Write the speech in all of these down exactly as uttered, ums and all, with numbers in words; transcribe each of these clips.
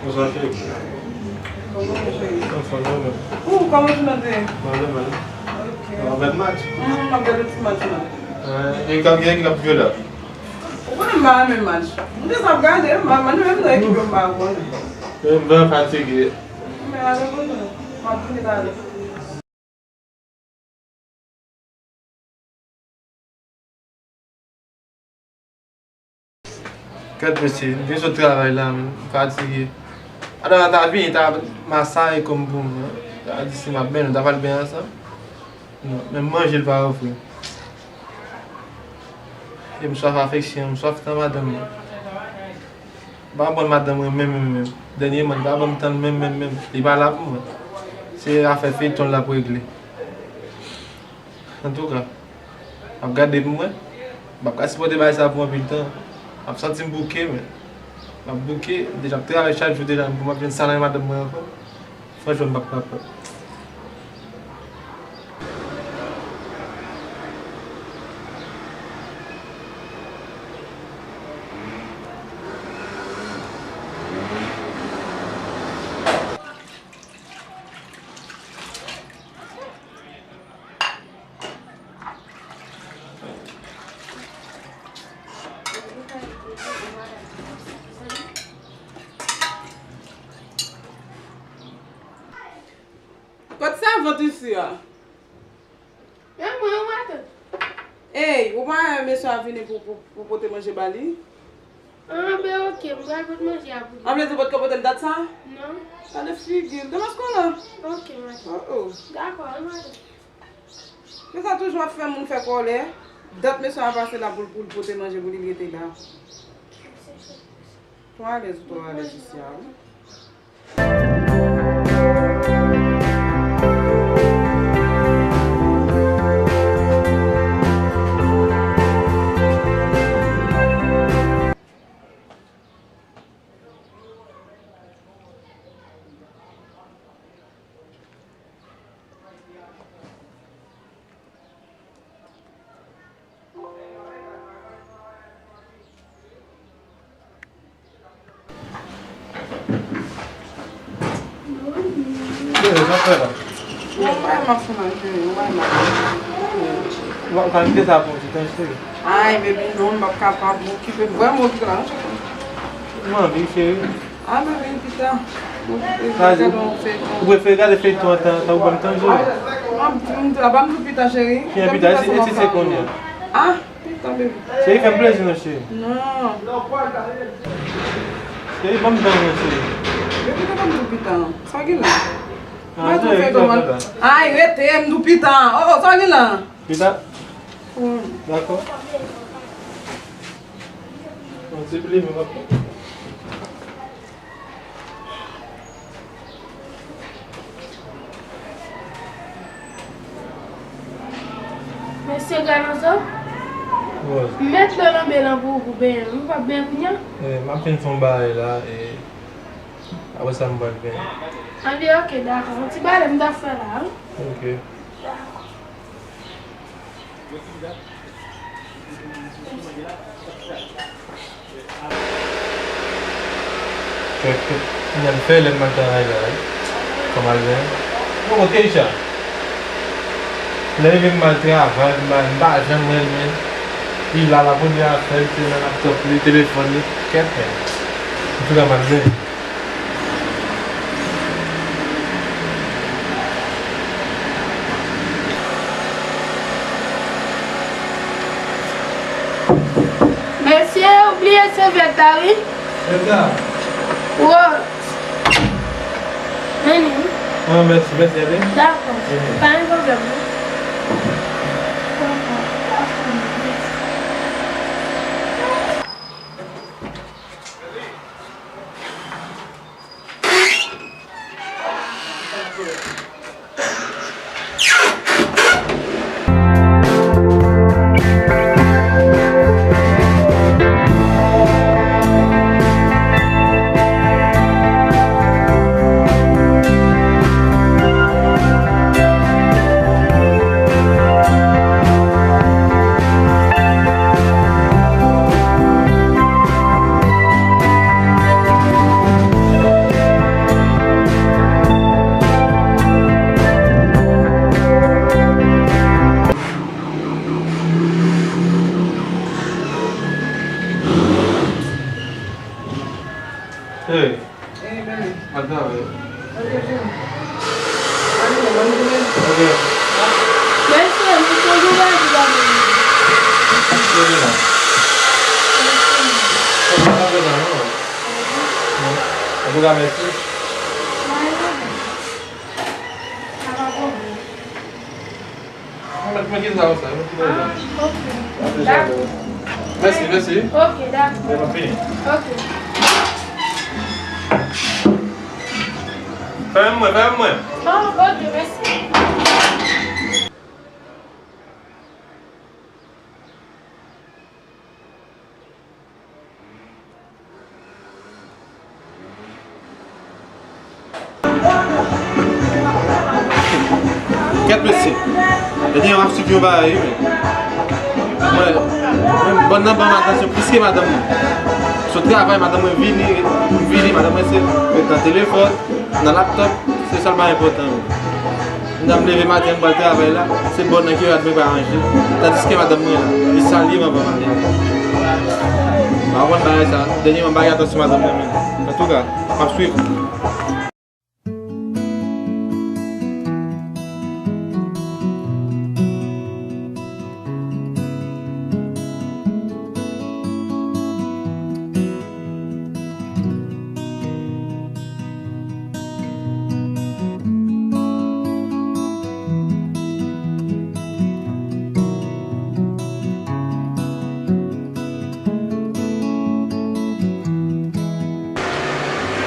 Bonswa, cheri. Kòman w ye, cheri? Anfòm, nòmal. Ou, kòman jounen an te ye? Nòmal, nòmal. Ok. Ou ap gade match? Mhm, m ap gade ti match la. Eh, e k ap gen ki l ap jwe la? Ou konnen m pa renmen match. M te sa ap gade, m pa, m pa renmen nan ekip yo, m pa konnen. Men m vrèman fatige. Men ale konnen. M ap vini talè. Gad mesye, m vin sot travay la, m fatige. Adan ta vini, ta masaye kò m pou mwen. Ta di si m ap benyen, nou ta pral benyen ansanm. Non, menm manje l pa ofri. E m swaf afeksyon, m swaf tan madanm mwen. M pa konprann madanm mwen menm, menm, menm. Dènyèman, li pa ban m tan menm, menm, menm. Li pa la pou mwen. Se afè feyton l ap regle. Antouka, m ap gade pou mwen. M p ap ka sipòte bagay sa pou anpil tan. M ap santi m bouke, men. M ap bouke, deja m ap travay chak jou deja, pou m ap jwenn sa nan men madanm mwen ankò. Franchman, m p ap kapab. Kot savant isi a? Men mwen, wi, matant. Ey, ou pa wè mesye a vini pou, pou, pou pote manje ba li? Ah, ben, ok, m pral pote manje a pou li. An vle di ou potko pote l dat sa? Non. Gade figi l, demen se konn la. Ok, matant. Oh, oh. Dakò, wi, matant. Men sa toujou ap fè moun fè kòlè. Dat mesye a pase la pou l, pou l pote manje pou li, li rete la. Twò alèz, ou twò alèz isi a, wi. Bebe, sa fè la? Yon bagay m ap fè la, cheri, yon bagay m ap fè. Ou ka kite sa pou yon ti tan, cheri? Ay, baby, non, m p ap kapab, m okipe, vrèman okipe la, non, cheri. M anvi, cheri. Ah, baby, pita. Ou prefere gade feyton an tan, tan ou ban m tan jwe? Ah, m, m, a pa m tou pita, cheri. Kijan pita? E si, e si se kounye a? Ah, pita, baby. Cheri, fè m plezi, non, cheri. Non. Cheri, ban m tan, non, cheri. Baby, pita, ban m tou pita. Sa gen la? Ah, mwen tou cheri, fè kòman? Ay, rete, m tou pita. Oh, oh, sa gen la? Pita? Wi. Dakò. Yon ti plim, papa. Mesye Galanzo, wi, m met dlo nan ben lan pou ou, pou benyen. Ou p ap benyen kounye a? Eh, m ap fin fè yon bagay la, e apre sa m pral benyen. Anben, ok, dakò. Yon ti bagay m t ap fè la, wi. Ok. Dakò. Kèk, kèk, kounya m fè lè m al travay la, wi. Kòm al gen. Bon, Keisha. Lè rive m al travay, m pa, m pa janm renmen. Li la, la pou li afè l, se nan laptop li, telefòn li, kèt, men. Antouka, m al gen. Mesye, ou bliye sèvyèt la, wi. Sèvyèt la? Wi. Men li, wi. Ah, mèsi, mèsi, ale. Dakò. Mhm. Pa gen pwoblèm, non. Travèse. Mwen mèt mwen kite sa konsa, mwen kite sa. Ah, ok. Dakò. Mèsi, mèsi. Ok, dakò. Mwen ap vini. Ok. Fèmen mwen, fèmen mwen. Ah, ok, mèsi. Kèt mesye. Ebyen, m ap swiv yon bagay, wi, men. Mwen, mwen, bòn nan ban m atansyon plis ke madanm mwen. Sot travay, madanm mwen vini, vini, madanm mwen se ret nan telefòn, nan laptòp, se sèl bagay enpòtan, wi. Mwen leve maten, m pral travay la, se bòn nan ki rad mwen pa ranje. Tandiske madanm mwen la, li salye m anvan m ale. M pa konn bagay sa, dènyèman m pa gen atansyon madanm mwen menm. Antouka, m ap swiv.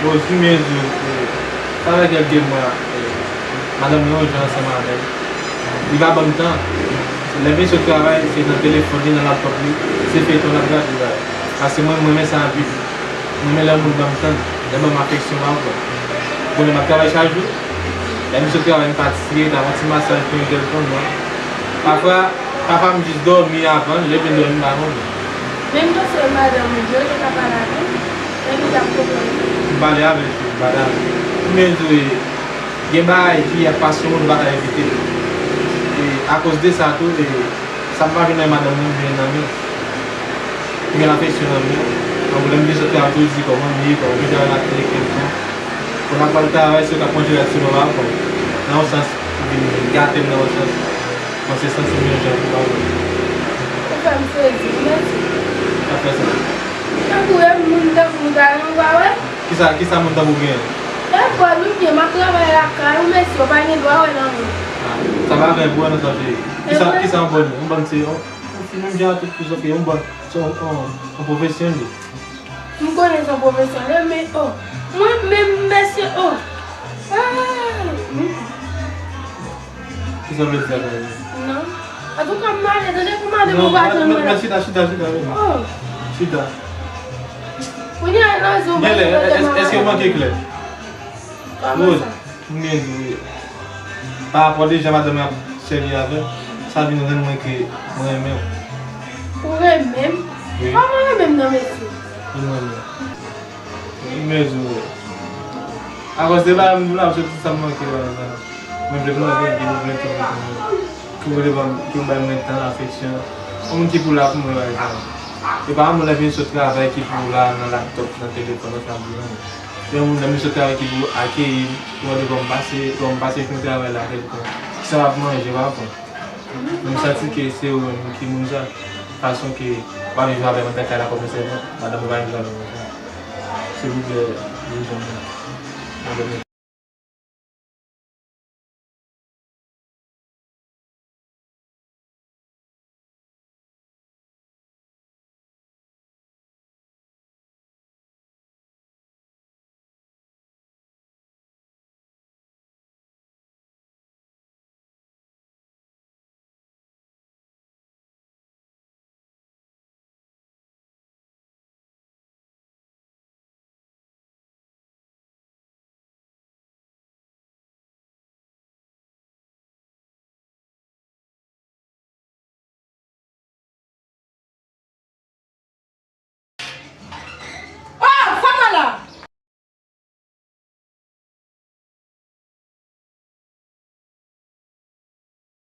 Bon, Jimmy Ezou, sa fè kèlke mwa, eh, madanm mwen yon jan ansanm avè l. Li pa ban m tan. Lè m sot travay, se nan telefòn li, nan laptòp li, se feyton l ap gade la. Paske mwen, mwen renmen sa anpil. Mwen renmen lè moun ban m tan, lè ban m afeksyon pa w. Konnen m ap travay chak jou. Lè m sot travay, m fatige, ta yon ti masaj pou yon tèl fanm, non. Pafwa, pafwa m jis dòmi avan, lè m vin dòmi, m pa konnen. Men m panse madanm ou, Jojo, ta pale avè l, epi l t ap konprann. M pale avè l tou, m pale avè l. Men tou, e, gen bagay ki ap pase yon moun pa ka evite. E, akoz de sa tou, e, sa m pa vin nan madanm mwen, m vin nan men. M gen afeksyon nan men. Donk, lè m vin sot travay, m toujou di kòman m ye, kòman m travay nan kèk tan. Kòman m ap pral travay, se yo k ap manje rad sou mwen, m pa konn. Nan yon sans, ou vin gate m nan yon sans. Mwen se santi m yon jan pou pa wè. Ou fè m sezi, ou mèsi. Sa fè sa. Tankou e moun tankou m ta renmen pa wè. Kisa, kisa moun tankou w genyen? E bòn ou ye, m ap travay lakay ou, mèsi, ou pa gen dwa wè nan mwen. Ah, sa pa vre, bòn ou sa cheri. Kisa, kisa yon bòn? Yon bòn se yon, yon fi menm jan ak tout fi, sòf ke yon bòn, se yon, yon, yon pwofesyon li. M konnen se yon pwofesyon li, men, oh, mwen menm, mèsi, oh. Ah, hmm. Kisa w vle di avè l? Non. Antouka, m ale, tande pou madanm ou pa janm wè. Non, chita, chita, chita, chita. Oh. Chita. Kounye a, nan zo, genlè, èske w manke klè? Kòman sa? Rose, m byen di w, pa rapò de jan madanm mwen ap sèvi avè m, sa vin rann mwen ke mwen renmen w. Ou renmen m? Wi. Kòman renmen m nan, mesye? Ou renmen m. Wi, men di w. Akoz de bagay m di w la, se tout sa m manke la, sa. Mwen vle mande, mwen vle tou, mwen vle tou. Ki w vle ban m, ki w bay mwen tan, afeksyon. Yon moun ki pou la pou mwen, pa egzanp. E pa yon moun lè vin sot travay ki pou la nan laptòp, nan telefòn, nan sa m di w la. Se yon moun lè vin sot travay ki pou akeyi m, pou mande kòman m pase, kòman m pase fin travay la, kèlkonk. Kisa m ap manje, w pa konprann. Men m santi ke se ou menm ki moun sa. Fason ke w ap viv avè mwen nan kay la kòm sèvant, madanm ou pa viv avè mwen konsa. Silvouplè, Jimmy, madanm mwen.